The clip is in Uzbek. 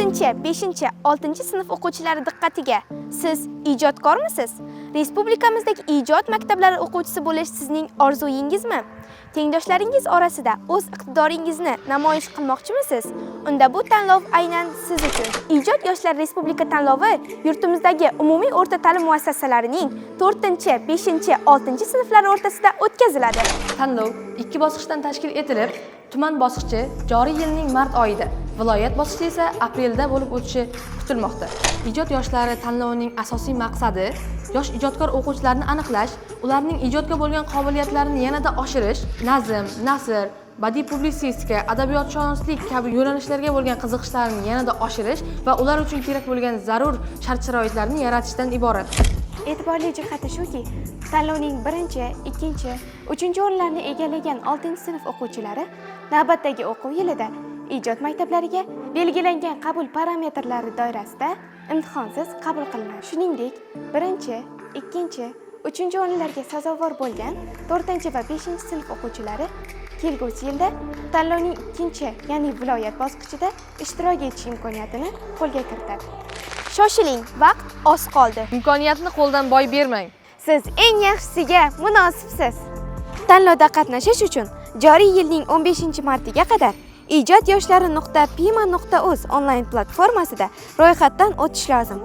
4, 5, 6 sinf o'quvchilari diqqatiga! Siz ijodkormisiz? Respublikamizdagi ijod maktablari o'quvchisi bo'lish sizning orzuyingizmi? Tengdoshlaringiz orasida o'z iqtidoringizni namoyish qilmoqchimisiz? Unda bu tanlov aynan siz uchun. Ijod yoshlar respublika tanlovi yurtimizdagi umumiy o'rta ta'lim muassasalarining 4, 5, 6 sinflari o'rtasida o'tkaziladi. Tanlov ikki bosqichdan tashkil etilib, tuman bosqichi joriy yilning mart oyida, viloyat bosqichi esa aprelda bo'lib o'tishi kutilmoqda. Ijod yoshlari tanlovining asosiy maqsadi yosh ijodkor o'quvchilarni aniqlash, ularning ijodga bo'lgan qobiliyatlarini yanada oshirish, nazm, nasr, badiiy publitsistika, adabiyotshunoslik kabi yo'nalishlarga bo'lgan qiziqishlarini yanada oshirish va ular uchun kerak bo'lgan zarur shart-sharoitlarni yaratishdan iborat. E'tiborli jihati shuki, tanlovning birinchi, ikkinchi, uchinchi o'rinlarni egallagan 6-sinf o'quvchilari navbatdagi o'quv yilida ijod maktablariga belgilangan qabul parametrlari doirasida imtihonsiz qabul qilinadi. Shuningdek, birinchi, ikkinchi, uchinchi o'rinlarga sazovor bo'lgan 4 va 5-sinf o'quvchilari kelgusi yilda tanlovning ikkinchi, ya'ni viloyat bosqichida ishtirok etish imkoniyatini qo'lga kiritadi. Shoshiling, vaqt oz qoldi. Imkoniyatni qo'ldan boy bermang. Siz eng yaxshisiga munosibsiz. Tanlovda qatnashish uchun joriy yilning 15-martiga qadar ijodyoshlari.pima.uz onlayn platformasida ro'yxatdan o'tish lozim.